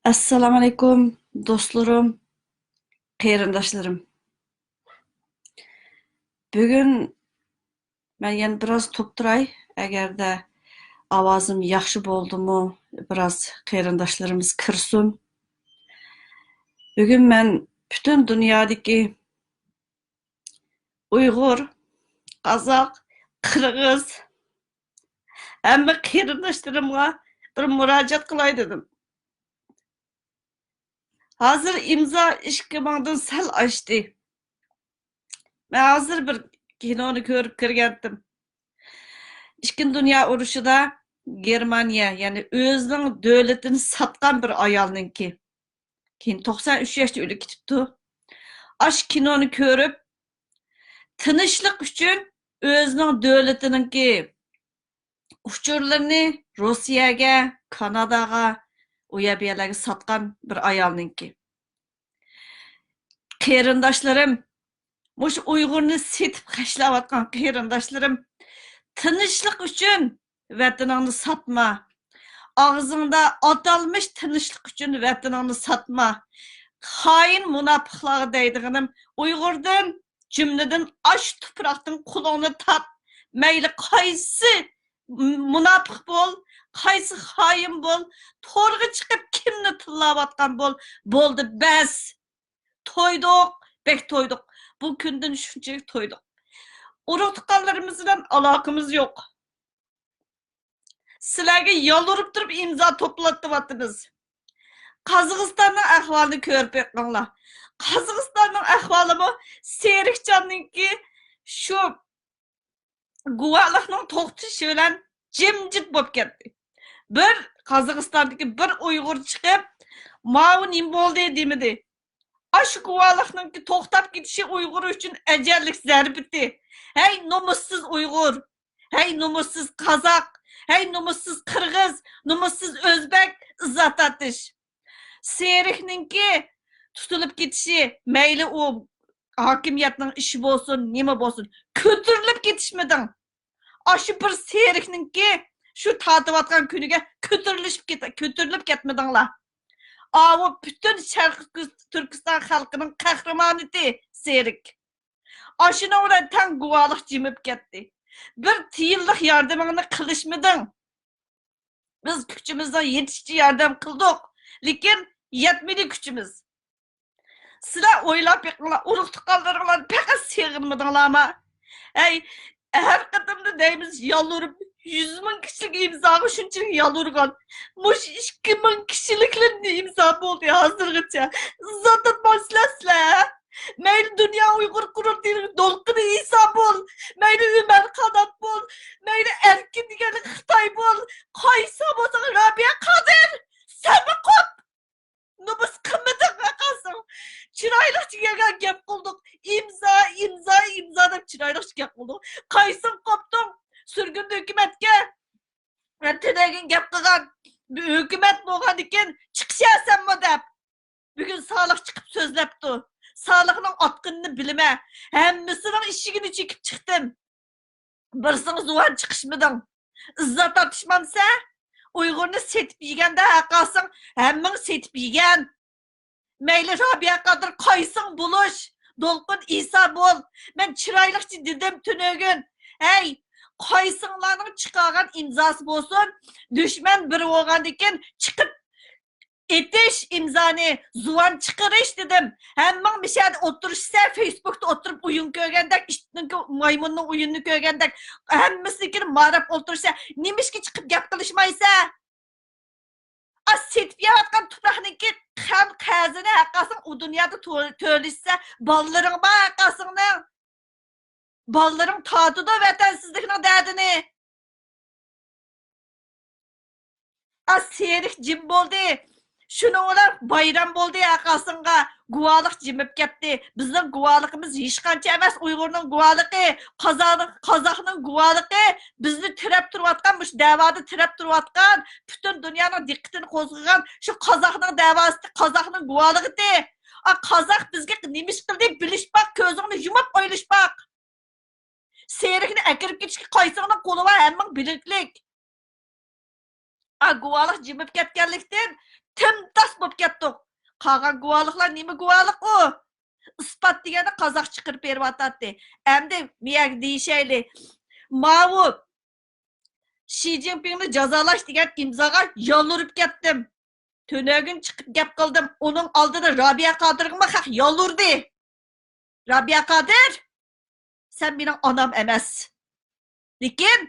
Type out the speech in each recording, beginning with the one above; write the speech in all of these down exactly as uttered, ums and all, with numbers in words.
ئەسسالامۇئەلەيكۇم، دوستلىرىم، قېرىنداشلىرىم. بۈگۈن مەن يەنە بىراز توپ تۇراي، ئەگەردە ئاۋازىم ياخشى بولدىمۇ، بىراز قېرىنداشلىرىمىز كىرسۇن. بۈگۈن مەن پۈتۈن دۇنيادىكى ئۇيغۇر، قازاق، قىرغىز، ھەممە قېرىنداشلىرىمغا بىر مۇراجىئەت قىلاي دېدىم. ھازىر ئىمزا ئىككى مىڭدىن سەل ئاشتى. مەن ھازىر بىر كىنونى كۆرۈپ كىرگەنتىم. ئىككىنچى دۇنيا ئۇرۇشىدا گېرمانىيە، يەنى ئۆزىنىڭ دۆلىتىنى ساتقان بىر ئايالنىڭكى. كېيىن توقسان ئۈچ ياشتا ئۆلۈپ كېتىپتۇ. ئاشۇ كىنونى كۆرۈپ، تىنچلىق ئۈچۈن ئۆزىنىڭ دۆلىتىنىڭكى ئۇچۇرلىرىنى روسىيەگە، كاناداغا، ئۇ يەر بۇ يەرلەرگە ساتقان بىر ئايالنىڭكى. قېرىنداشلىرىم، مۇشۇ ئۇيغۇرنى سېتىپ خەجلەۋاتقان قېرىنداشلىرىم، تىنچلىق ئۈچۈن ۋەتىنىڭنى ساتما. ئاغزىڭدا ئاتالمىش تىنچلىق ئۈچۈن ۋەتىنىڭنى ساتما. خائىن مۇناپىقلارغا دەيدىغىنىم، ئۇيغۇردىن، جۈملىدىن ئاشۇ تۇپراقتىن قولۇڭنى تارت. مەيلى قايسى مۇناپىق بول، قايسى خائىن بول، تورغا چىقىپ كىمنى تىللاۋاتقان بول، بولدى، بەس. تويدۇق، بەك تويدۇق. بۇ كۈندىن شۇنچىلىك تويدۇق. ئۇرۇق-تۇغقانلىرىمىز بىلەن ئالاقىمىز يوق. سىلەرگە يالۋۇرۇپ تۇرۇپ ئىمزا توپلىتىۋاتىمىز. قازاقىستاننىڭ ئەھۋالىنى كۆرۈپ بېقىڭلار. قازاقىستاننىڭ ئەھۋالىمۇ سېرىكجاننىڭكى شۇ گۇۋاھلىقنىڭ توختىشى بىلەن جىمجىت بولۇپ كەتتى. بىر قازاقىستاندىكى بىر ئۇيغۇر چىقىپ، ماۋۇ نېمە بولدى دېمىدى. ئاشۇ گۇۋاھلىقنىڭكى توختاپ كېتىشى ئۇيغۇر ئۈچۈن ئەجەللىك زەربىتى. ھەي، نومۇسسىز ئۇيغۇر! ھەي، نومۇسسىز قازاق! ھەي، نومۇسسىز قىرغىز! نومۇسسىز ئۆزبەك! ئىزا تارتىش. سېرىكنىڭكى تۇتۇلۇپ كېتىشى، مەيلى ئۇ ھاكىمىيەتنىڭ ئىشى بولسۇن، نېمە بولسۇن، كۆتۈرۈلۈپ كېتىشمىدىڭ. ئاشۇ بىر سېرىكنىڭكى شۇ تارتىۋاتقان كۈنىگە كۆتۈرۈلۈشۈپ كېتە-، كۆتۈرۈلۈپ كەتمىدىڭلار. ئاۋۇ پۈتۈن شەرقىي تۈركىستان خەلقىنىڭ قەھرىمانىتى سېرىك. ئاشۇنىڭ بىلەن تەڭ گۇۋاھلىق جىمىپ كەتتى. بىر تىيىنلىق ياردىمىڭنى قىلىشمىدىڭ. بىز كۈچىمىزنىڭ يېتىشىچە ياردەم قىلدۇق، لېكىن يەتمىدى كۈچىمىز. سىلەر ئويلاپ بېقىڭلار، ئۇرۇق-تۇغقانلىرىڭلارنى پەقەت سېغىنمىدىڭلارمۇ؟ ھەي، ھەر قېتىمدا دەيمىز، يالۋۇرۇپ، يۈز مىڭ كىشىلىك ئىمزاغا شۇنچىلىك يالۋۇرغان. مۇشۇ ئىككى مىڭ كىشىلىكلا ئىمزا بولدى ھازىرغىچە. ئىزا تاپمامسىلەر سىلەر؟ مەيلى دۇنيا ئۇيغۇر قۇرۇلتىيىنىڭ دولقۇن ئىسا بول، مەيلى ئۆمەر قانات بول، مەيلى ئەركىن دېگەنلىك خىتاي بول، قايسى بولساڭ رابىيە قادىر، سەنمۇ قوپ! نومۇس قىلمىدىڭ قالساڭ. چىرايلىقچە گەپ قىلدۇق. ئىمزا، ئىمزا، ئىمزا دەپ چىرايلىقچە گەپ قىلدۇق. قايسىڭ قوپتۇڭ؟ سۈرگۈندە ھۆكۈمەتكە تۈنۈگۈن گەپ قىلغان ھۆكۈمەت بولغاندىكىن چىقىشەسەنمۇ دەپ. بۈگۈن سالىھ چىقىپ سۆزلەپتۇ. سالىھنىڭ ئاتقىنىنى بىلىمەن. ھەممىسىنىڭ ئىشىكىنى چېكىپ چىقتىم. بىرسىڭ زۇۋان چىقىشمىدىڭ. ئىززەت تارتىشمامسەن؟ ئۇيغۇرنى سېتىپ يېگەندە ھەققاسىڭ ھەممىڭ سېتىپ يېگەن. مەيلى رابىيە قادىر قايسىڭ بولۇش، دولقۇن ئىسا بول. مەن چىرايلىقچە دېدىم تۈنۈگۈن. ھەي، قايسىڭلارنىڭ چىقارغان ئىمزاسى بولسۇن، دۈشمەن بىر بولغاندىكىن چىقىپ ئېتىش ئىمزانى، زۇۋان چىقىرىش دېدىم. ھەممىڭ مىشەدە ئولتۇرۇشسە، فېيسبۇكتا ئولتۇرۇپ ئويۇن كۆرگەندەك، ئىتنىڭكى، مايمۇننىڭ ئويۇنىنى كۆرگەندەك، ھەممىسىنىڭكىنى ماراپ ئولتۇرۇشسە، نېمىشقا چىقىپ گەپ قىلىشمايسە؟ ئا، سېتىپ يەۋاتقان تۇپراقنىڭكى قان قەرزىنى ھەققاسىڭ ئۇ دۇنيادا تۆ-، تۆلىسە، بالىلىرىڭ بار ھەققاسىڭنىڭ. بالىلىرىڭ تارتىدۇ ۋەتەنسىزلىكنىڭ دەردىنى. ئا، سېرىك جىم بولدى. شۇنىڭ بىلەن بايرام بولدى ھەققاسىڭغا. گۇۋاھلىق جىمىپ كەتتى. بىزنىڭ گۇۋاھلىقىمىز ھېچقانچە ئەمەس ئۇيغۇرنىڭ گۇۋاھلىقى، قازاق-، قازاقنىڭ گۇۋاھلىقى، بىزنى تىرەپ تۇرۇۋاتقان، مۇشۇ دەۋادا تىرەپ تۇرۇۋاتقان، پۈتۈن دۇنيانىڭ دىققىتىنى قوزغىغان شۇ قازاقنىڭ دەۋاسى، قازاقنىڭ گۇۋاھلىقى. ئا، قازاق بىزگە نېمە ئىش قىلدى؟ بىلىش باق، كۆزۈڭنى يۇمۇپ ئويلىشىپ باق. سېرىكنى ئەكىرىپ كېتىشكە قايسىڭنىڭ قولى بار؟ ھەممىڭ بىلىكلىك. ئا، گۇۋاھلىق جىمىپ كەتكەنلىكتىن، تىمتاس بولۇپ كەتتۇق. قالغان گۇۋاھلىقلار نېمە گۇۋاھلىق ئۇ؟ ئىسپات دېگەننى قازاق چىقىرىپ بېرىۋاتاتتى. ئەمدى مىيەگە دېيىشەيلى. ماۋۇ شى جىنپىڭنى جازالاش دېگەن ئىمزاغا يالۋۇرۇپ كەتتىم. تۈنۈگۈن چىقىپ گەپ قىلدىم. ئۇنىڭ ئالدىدا رابىيە قادىرغىمۇ خەق يالۋۇردى. رابىيە قادىر، سەن مېنىڭ ئانام ئەمەس. لېكىن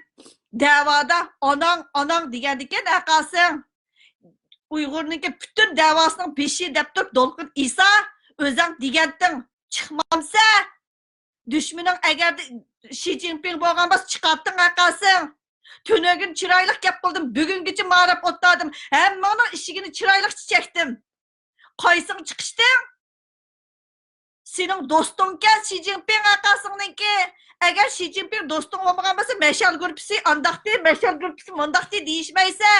دەۋادا ئاناڭ، ئاناڭ دېگەندىكىن ھەققاسىڭ. ئۇيغۇرنىڭكى پۈتۈن دەۋاسىنىڭ بېشى دەپ تۇرۇپ دولقۇن ئىسا، ئۆزەڭ دېگەنتىڭ، چىقمامسە؟ دۈشمىنىڭ ئەگەردە شى جىنپىڭ بولغان بولسا چىقاتتىڭ ھەققاسىڭ. تۈنۈگۈن چىرايلىق گەپ قىلدىم، بۈگۈنگىچە ماراپ ئولتۇردۇم. ھەممىڭنىڭ ئىشىكىنى چىرايلىقچە چەكتىم. قايسىڭ چىقىشتىڭ؟ سېنىڭ دوستۇڭكەن شى جىنپىڭ ھەققاسىڭنىڭكى. ئەگەر شى جىنپىڭ دوستۇڭ بولمىغان بولسا، مەشئەل گۇرۇپپىسى ئانداقتى، مەشئەل گۇرۇپپىسى مۇنداقتى دېيىشمەيسە.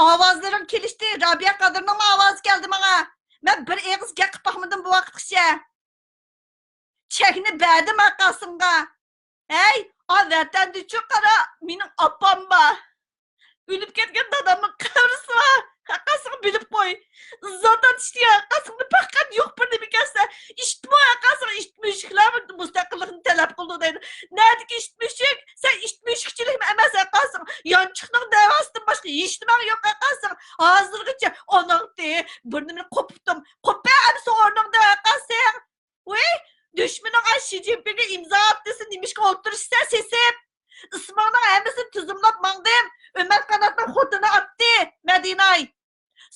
ئاۋازلىرىڭ كېلىشتى، رابىيە قادىرنىڭمۇ ئاۋازى كەلدى ماڭا. مەن بىر ئېغىز گەپ قىلىپ باقمىدىم بۇ ۋاقىتقىچە. چەكنى بەردىم ھەققاسىڭغا. ھەي، ئا ۋەتەندىچۇ قارا، مېنىڭ ئاپام بار. ئۆلۈپ كەتكەن دادامنىڭ قەبرىسى بار. ھەققاسىڭ بىلىپ قوي. ئىززات ئاتىشتى ھەققاسىڭدا پەقەت يوق بىر نېمە كەلسە. ئىتمۇ ھەققاسىڭ ئىت مۈشۈكلەر مۇستەقىللىقنى تەلەپ قىلىدۇ دەيدۇ. نەدىكى ئىت مۈشۈك؟ سەن ئىت مۈشۈكچىلىكمۇ ئەمەس ھەققاسىڭ. يانچۇقنىڭ دەۋاسىدىن باشقا ھېچنېمەڭ يوق ھەققاسىڭ. ھازىرغىچە ئاناڭتى بىر نېمىنى قوپۇپتۇم. قوپە ئەمسە ئورنۇڭدا ھەققاسىڭ. ۋۇي، دۈشمىنىڭ ئا شى جىنپىڭگە ئىمزا ئاتتى دېسە نېمىشقا ئولتۇرۇشسەن سېسىپ؟ ئىسمىڭنىڭ ھەممىسىنى تىزىملاپ ماڭدىم. ئۆمەر قاناتنىڭ خوتۇنى ئاتتى، مەدىناي.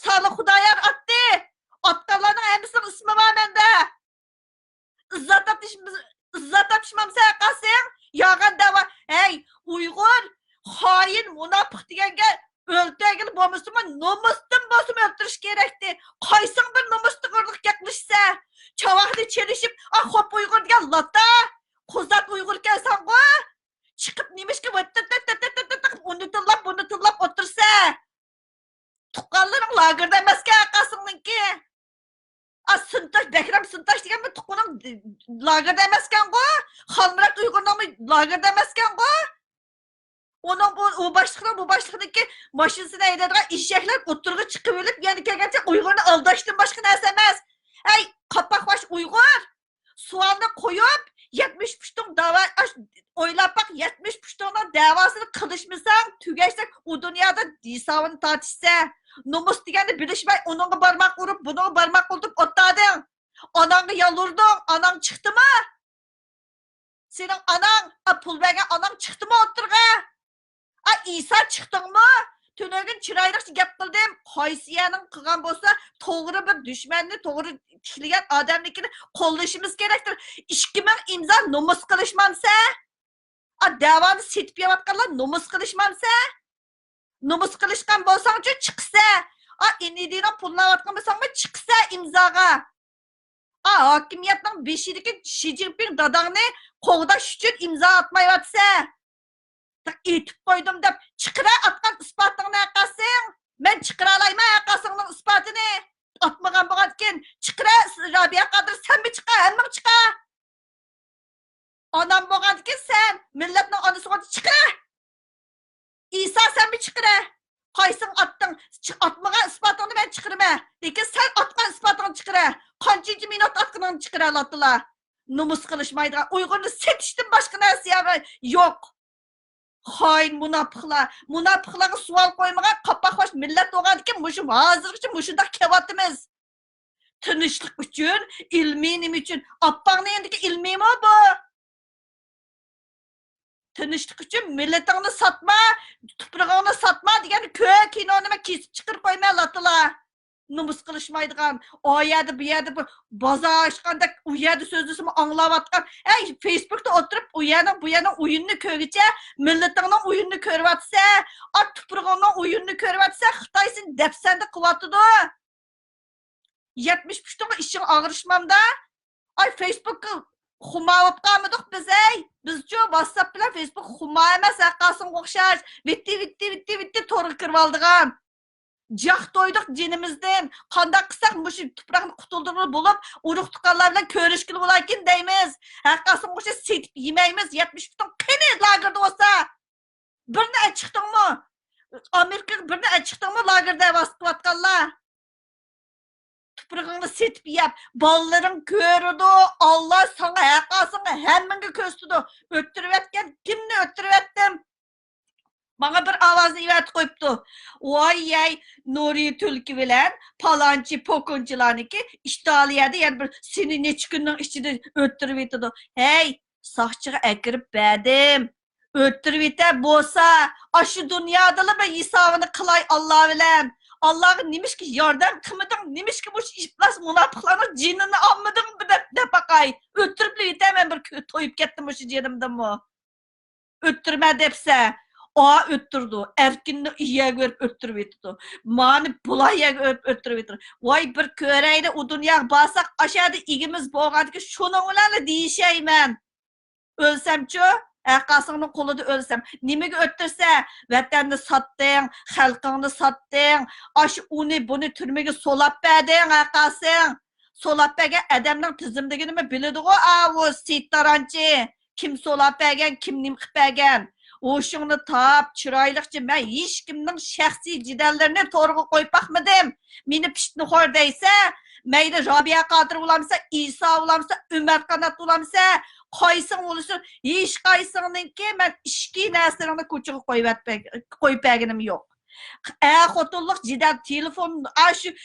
سالىھ خۇدايار ئاتتى. ئاتقانلارنىڭ ھەممىسىنىڭ ئىسمى بار مەندە. ئىززات تاپىش-، ئىززات تاپىشمامسەن قاسىڭ؟ ياغان دەۋا. ھەي، ئۇيغۇر، خائىن، مۇناپىق دېگەنگە ئۆلتۈرگىلى بولمىسىمۇ، نومۇستىن بولسىمۇ ئۆلتۈرۈش كېرەكتى. قايسىڭ بىر نومۇس توغرىلىق گەپلىشىسە؟ چاۋاكنى چېلىشىپ، ئا، خوپ ئۇيغۇر دېگەن لاتا، قوزات ئۇيغۇر ئىكەنسەنغۇ؟ چىقىپ نېمىشقا ۋىتتىت، ئۇنى تىللاپ، بۇنى تىللاپ ئولتۇرسە؟ تۇغقانلىرىڭ لاگېردا ئەمەسكەن، قاسىڭنىڭكى. ئا، سىنتاش، بەكرەم سىنتاش دېگەن بىر تۇغقىنىڭ لاگېردا ئەمەسكەنغۇ؟ خالمۇرات ئۇيغۇرنىڭمۇ لاگېردا ئەمەسكەنغۇ؟ ئۇنىڭ بۇ، ئۇ باشلىقنىڭ، بۇ باشلىقنىڭكى ماشىنىسىنى ھەيدەيدىغان ئېشەكلەر ئوتتۇرىغا چىقىۋېلىپ، يەنە كەلگەنچە ئۇيغۇرنى ئالداشتىن باشقا نەرسە ئەمەس. ھەي، قاپاق باش ئۇيغۇر! سوئالنى قويۇپ، يەتمىش پۇشتۇڭ داۋا-، ئاش-، ئويلاپ باق، يەتمىش پۇشتۇڭنىڭ دەۋاسىنى قىلىشمىساڭ، تۈگەشسەك، ئۇ دۇنيادا ھېسابىنى تارتىشسە. نومۇس دېگەننى بىلىشمەي، ئۇنىڭغا بارماق ئۇرۇپ، بۇنىڭغا بارماق ئۇرۇپ ئولتۇردۇڭ. ئاناڭغا يالۋۇردۇڭ، ئاناڭ چىقتىمۇ؟ سېنىڭ ئاناڭ، ئا، پۇل بەرگەن ئاناڭ چىقتىمۇ ئوتتۇرىغا؟ ئا، ئىسا چىقتىڭمۇ؟ تۈنۈگۈن چىرايلىقچە گەپ قىلدىم. قايسى يەرنىڭ قىلغان بولسا، توغرا بىر دۈشمەننى، توغرا تىكلىگەن ئادەمنىڭكىنى قوللىشىمىز كېرەكتۇر. ئىككى مىڭ ئىمزا نومۇس قىلىشمامسە؟ ئا، دەۋانى سېتىپ يەۋاتقانلار نومۇس قىلىشمامسە؟ نومۇس قىلىشقان بولساڭچۇ چىقىسە؟ ئا، ئىنىدىنىڭ پۇللاۋاتقان بولساڭمۇ چىقىسە ئىمزاغا؟ ئا، ھاكىمىيەتنىڭ بېشىدىكى شى جىنپىڭ داداڭنى قوغداش ئۈچۈن ئىمزا ئاتمايۋاتىسەن. ئېتىپ قويدۇم دەپ چىقىرە ئاتقان ئىسپاتىڭنى ھەققاسىڭ. مەن چىقىرالايمەن ھەققاسىڭنىڭ ئىسپاتىنى. ئاتمىغان بولغاندىكىن چىقىرە، رابىيە قادىر، سەنمۇ چىقار، ھەممىڭ چىقار. ئانام بولغاندىكىن سەن مىللەتنىڭ ئانىسى بولغاندىكىن چىقىرە. ئىسا سەنمۇ چىقىرە. قايسىڭ ئاتتىڭ؟ چىق-، ئاتمىغان ئىسپاتىڭنى مەن چىقىرىمەن. لېكىن سەن ئاتقان ئىسپاتىڭنى چىقىرە. قانچىنچى مىنۇت ئاتقىنىڭنى چىقىرە، لاتىلا. نومۇس قىلىشمايدىغان، ئۇيغۇرنى سېتىشتىن باشقا نەرسە يا-، يوق. خائىن مۇناپىقلار. مۇناپىقلارغا سوئال قويمىغان قاپاق باش مىللەت بولغاندىكىن مۇشۇ ھازىرغىچە مۇشۇنداق كېلىۋاتىمىز. تىنچلىق ئۈچۈن، ئىلمىي نېمە ئۈچۈن؟ ئاپاڭنىڭ يېنىدىكى ئىلمىيمۇ بۇ؟ تىنچلىق ئۈچۈن مىللىتىڭنى ساتما، تۇپرىقىڭنى ساتما دېگەن كۆك كىنونى مەن كېسىپ چىقىرىپ قويىمەن، لاتىلا. نومۇس قىلىشمايدىغان، ئۇ يەردە، بۇ يەردە بىر بازار ئاچقاندەك، ئۇ يەردە سۆزلىسىمۇ ئاڭلاۋاتقان. ئەي، فېيسبۇكتا ئولتۇرۇپ، ئۇ يەرنىڭ، بۇ يەرنىڭ ئويۇنىنى كۆرگۈچە، مىللىتىڭنىڭ ئويۇنىنى كۆرۈۋاتىسەن، ئا، تۇپرىقىڭنىڭ ئويۇنىنى كۆرۈۋاتىسەن، خىتاي سېنى دەپسەندە قىلىۋاتىدۇ. يەتمىش پۇشتۇڭغا ئىچىڭ ئاغرىشمامدا؟ ئاي، فېيسبۇكقا خۇما بولۇپ قالمىدۇق بىز، ئەي! بىزچۇ ۋاتساپ بىلەن فېيسبۇك خۇما ئەمەس، ھەققاسىڭغا ئوخشاش. ۋىتتى، ۋىتتى، ۋىتتى، ۋىتتى تورغا كىرىۋالىدىغان. جاق تويدۇق جېنىمىزدىن. قانداق قىلساق مۇشۇ تۇپراقنى قۇتۇلدۇرغىلى بولۇپ، ئۇرۇق تۇغقانلار بىلەن كۆرۈشكىلى بولايكىن دەيمىز. ھەققاسىڭغا ئوخشاش سېتىپ يېمەيمىز. يەتمىش پۇتۇڭ قېنى لاگېردا بولسا؟ بىرنى ئەچىقتىڭمۇ؟ ئامېرىكىغا بىرنى ئەچىقتىڭمۇ؟ لاگېردا ۋاسىتە قىلىۋاتقانلار. تۇپرىقىڭنى سېتىپ يەپ، بالىلىرىڭ كۆرىدۇ، ئاللا ساڭا ھەق ئالسۇن، ھەممىڭگە كۆرسىتىدۇ. ئۆتتۈرۈۋەتكەن كىمنى ئۆتتۈرۈۋەتتىم؟ ماڭا بىر ئاۋازنى ئېۋەتىپ قويۇپتۇ. ۋاي يەي، نۇرى تۈلكە بىلەن پالانچى پوكۇنچىلارنىڭكى ئىتالىيەدە يەنە بىر سېنى نەچچە كۈننىڭ ئىچىدە ئۆتتۈرۈۋېتىدۇ. ھەي، ساقچىغا ئەكىرىپ بەردىم. ئۆتتۈرۈۋېتە بولسا، ئاشۇ دۇنيادىلا بىر ھېسابىنى قىلاي ئاللا بىلەن. ئاللاغا نېمىشقا ياردەم قىلمىدىڭ، نېمىشقا مۇشۇ ئىپلاس مۇناپىقلارنىڭ جېنىنى ئالمىدىڭ دەپ، دەپ باقاي. ئۆتتۈرۈپلا يېتەمەن، بىر كۆ-، تويۇپ كەتتىم مۇشۇ جېنىمدىنمۇ. ئۆتتۈرمە دەپسە، ئا ئۆتتۈرىدۇ، ئەركىننى ئىيەگە بېرىپ ئۆتتۈرۈۋېتىدۇ. مانى بۇلا يەگە بېرىپ ئۆتتۈرۈۋېتىدۇ. ۋاي، بىر كۆرەيلى، ئۇ دۇنياغا بارساق، ئاشەدە ئىگىمىز بولغاندىكىن شۇنىڭ بىلەنلا دېيىشەيمەن. ئۆلسەمچۇ؟ ھەقاسىڭنىڭ قولىدا ئۆلسەم. نېمىگە ئۆتتۈرسە؟ ۋەتەننى ساتتىڭ، خەلقىڭنى ساتتىڭ، ئاشۇ ئۇنى بۇنى تۈرمىگە سولاپ بەردىڭ، ھەقاسىڭ. سولاپ بەرگەن ئادەمنىڭ تىزىملىكىنىمۇ بىلىدىغۇ ئاۋۇ سېيىت تارانچى. كىم سولاپ بەرگەن، كىم نېمە قىلىپ بەرگەن؟ ھوشۇڭنى تاپ، چىرايلىقچە. مەن ھېچكىمنىڭ شەخسىي جېدەللىرىنى تورغا قويۇپ باقمىدىم. مېنى پىتنىخور دەيسە، مەيلى رابىيە قادىر بولامسە، ئىسا بولامسە، ئۆمەر قانات بولامسە، قايسىڭ بولسۇن، ھېچقايسىڭنىڭكى مەن ئىچكى نەرسىلىرىڭنى كوچىغا قويۇۋەتپەگ-، قويۇپ بەرگىنىم يوق. ئەر خوتۇنلۇق جېدەل، تېلېفون، ئاشۇ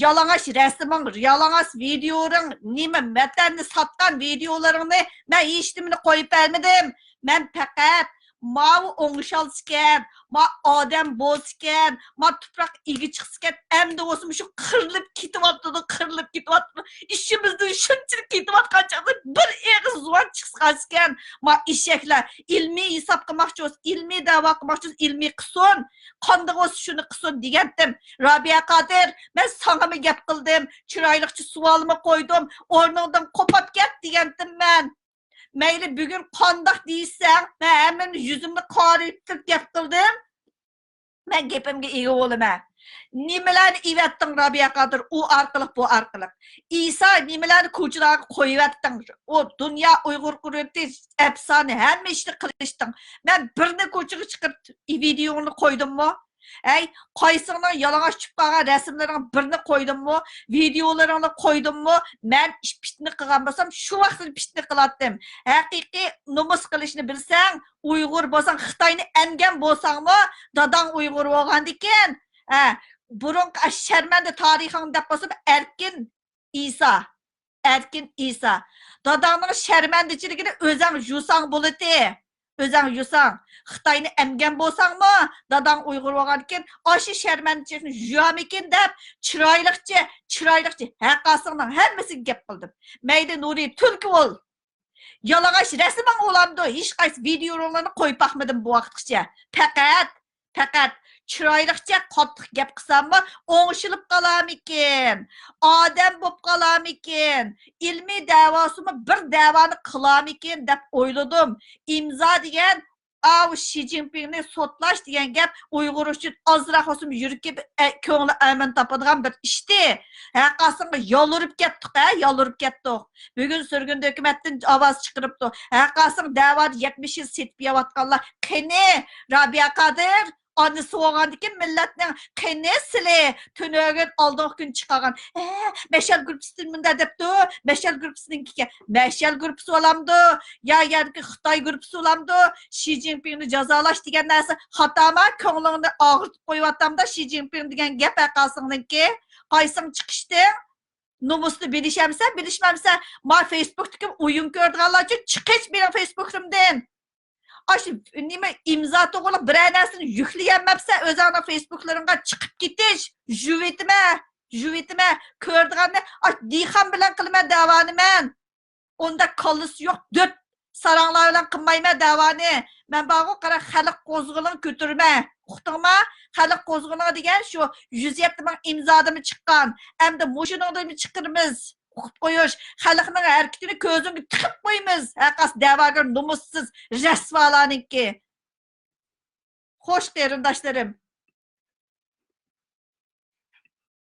يالىڭاچ رەسىمىڭ، يالىڭاچ ۋىدېئولىرىڭ، نېمە ۋەتەننى ساتقان ۋىدېئولىرىڭنى مەن ھېچنېمىنى قويۇپ بەرمىدىم. مەن پەقەت ماۋۇ ئوڭشالسىكەن، ما ئادەم بولسىكەن، ما تۇپراق ئىگە چىقسىكەن، ئەمدى بولسا مۇشۇ قىرىلىپ كېتىۋاتىدۇ، قىرىلىپ كېتىۋاتىدۇ. ئىچىمىزدىن شۇنچىلىك كېتىۋاتقان چاغدا بىر ئېغىز زۇۋان چىقسا قالسىكەن، ما ئېشەكلەر ئىلمىي ھېساب قىلماقچى بولسا، ئىلمىي دەۋا قىلماقچى بولسا، ئىلمىي قىلسۇن. قاندىق بولسا شۇنى قىلسۇن دېگەنتىم. رابىيە قادىر، مەن ساڭىمۇ گەپ قىلدىم، چىرايلىقچە سوئالمۇ قويدۇم، ئورنۇڭدىن قوپاپ كەت دېگەنتىم مەن. مەيلى بۈگۈن قانداق دېيىشسەڭ، مەن ھەممىنى يۈزۈمنى قارىتىپ گەپ قىلدىم. مەن گېپىمگە ئىگە بولىمەن. نېمىلەرنى ئېۋەتتىڭ رابىيە قادىر، ئۇ ئارقىلىق، بۇ ئارقىلىق. ئىسا نېمىلەرنى كوچىلارغا قويۇۋەتتىڭ. ئۇ دۇنيا ئۇيغۇر قۇرۇلتىيى ئەپسانە، ھەممە ئىشنى قىلىشتىڭ. مەن بىرنى كوچىغا چىقىرىپ ۋىدېئوڭنى قويدۇممۇ؟ ھەي، قايسىڭنىڭ يالىڭاچ چۈشۈپ قالغان رەسىملىرىڭ بىرنى قويدۇممۇ؟ ۋىدېئولىرىڭنى قويدۇممۇ؟ مەن ئىش پىتنە قىلغان بولسام، شۇ ۋاقىتتا پىتنە قىلاتتىم. ھەقىقىي نومۇس قىلىشنى بىلسەڭ، ئۇيغۇر بولساڭ، خىتاينى ئەنگەن بولساڭمۇ، داداڭ ئۇيغۇر بولغاندىكىن، ھە، بۇرۇنقى شەرمەندە تارىخىڭ دەپ قويسام، ئەركىن ئىسا. ئەركىن ئىسا. داداڭنىڭ شەرمەندىچىلىكىنى ئۆزەڭ يۇساڭ بولىتى. ئۆزەڭ يۇساڭ. خىتاينى ئەمگەن بولساڭمۇ، داداڭ ئۇيغۇر بولغاندىكىن، ئاشۇ شەرمەندىچىلىكنى يۇيامىكىن دەپ، چىرايلىقچە، چىرايلىقچە ھەقاسىڭنىڭ ھەممىسىگە گەپ قىلدىم. مەيلى نۇرى تۈلكە بول. يالىڭاچ رەسىمىڭ بولامدۇ؟ ھېچقايسى ۋىدېئولىرىڭلارنى قويۇپ باقمىدىم بۇ ۋاقىتقىچە. پەقەت، پەقەت چىرايلىقچە قاتتىق گەپ قىلساممۇ ئوڭشىلىپ قالامىكىن؟ ئادەم بولۇپ قالامىكىن؟ ئىلمىي دەۋاسىمۇ بىر دەۋانى قىلامىكىن دەپ ئويلىدىم. ئىمزا دېگەن، ئاۋۇ شى جىنپىڭنى سوتلاش دېگەن گەپ ئۇيغۇر ئۈچۈن ئازراق بولسىمۇ يۈرىكى، ئە، كۆڭلى ئەمىن تاپىدىغان بىر ئىشتى. ھەقاسىڭغا يالۋۇرۇپ كەتتۇق، ھە، يالۋۇرۇپ كەتتۇق. بۈگۈن سۈرگۈندە ھۆكۈمەتتىن ئاۋاز چىقىرىپتۇ. ھەقاسىڭ دەۋادا يەتمىش يىل سېتىپ يەۋاتقانلار قېنى؟ رابىيە قادىر، ئانىسى بولغاندىكىن مىللەتنىڭ قېنى سىلى؟ تۈنۈگۈن ئالدىنقى كۈن چىقارغان، ھە، مەشئەل گۇرۇپپىسىدىن مۇنداق دەپتۇ، مەشئەل گۇرۇپپىسىنىڭكىكەن. مەشئەل گۇرۇپپىسى بولامدۇ؟ يا يەنىكى خىتاي گۇرۇپپىسى بولامدۇ؟ شى جىنپىڭنى جازالاش دېگەن نەرسە خاتامۇ؟ كۆڭلۈڭنى ئاغرىتىپ قويۇۋاتامدا شى جىنپىڭ دېگەن گەپ ھەقاسىڭنىڭكى؟ قايسىڭ چىقىشتىڭ؟ نومۇسنى بىلىشەمسەن، بىلىشمەمسەن؟ ما فېيسبۇكتىكى ئويۇن كۆرىدىغانلار ئۈچۈن چىقىش مېنىڭ فېيسبۇكىمدىن. ئاشۇ نېمە ئىمزا توغرىلىق بىرەر نەرسىنى يۈكلىيەلمەپسەن، ئۆزۈڭنىڭ فېيسبۇكلىرىڭغا چىقىپ كېتىش. يۇيۇۋېتىمە، يۇيۇۋېتىمە. كۆرىدىغاننى، ئاش دىخان بىلەن قىلىمەن دەۋانى مەن. ئۇنداق كاللىسى يوق، دۆت ساراڭلار بىلەن قىلمايمەن دەۋانى. مەن بارغۇ، قارا، خەلق قوزغىلىڭ كۆتۈرمە. ئۇقتۇڭما؟ خەلق قوزغىلىڭ دېگەن شۇ يۈز يەتتە مىڭ ئىمزادىنمۇ چىققان. ئەمدى مۇشۇنىڭدىنمۇ چىقىرىمىز. ئۇقۇپ قويۇش، خەلقنىڭ ھەرىكىتىنى كۆزۈڭگە تىقىپ قويىمىز. ھەقاس دەۋاگەر نومۇسسىز رەسۋالارنىڭكى. خوش قېرىنداشلىرىم،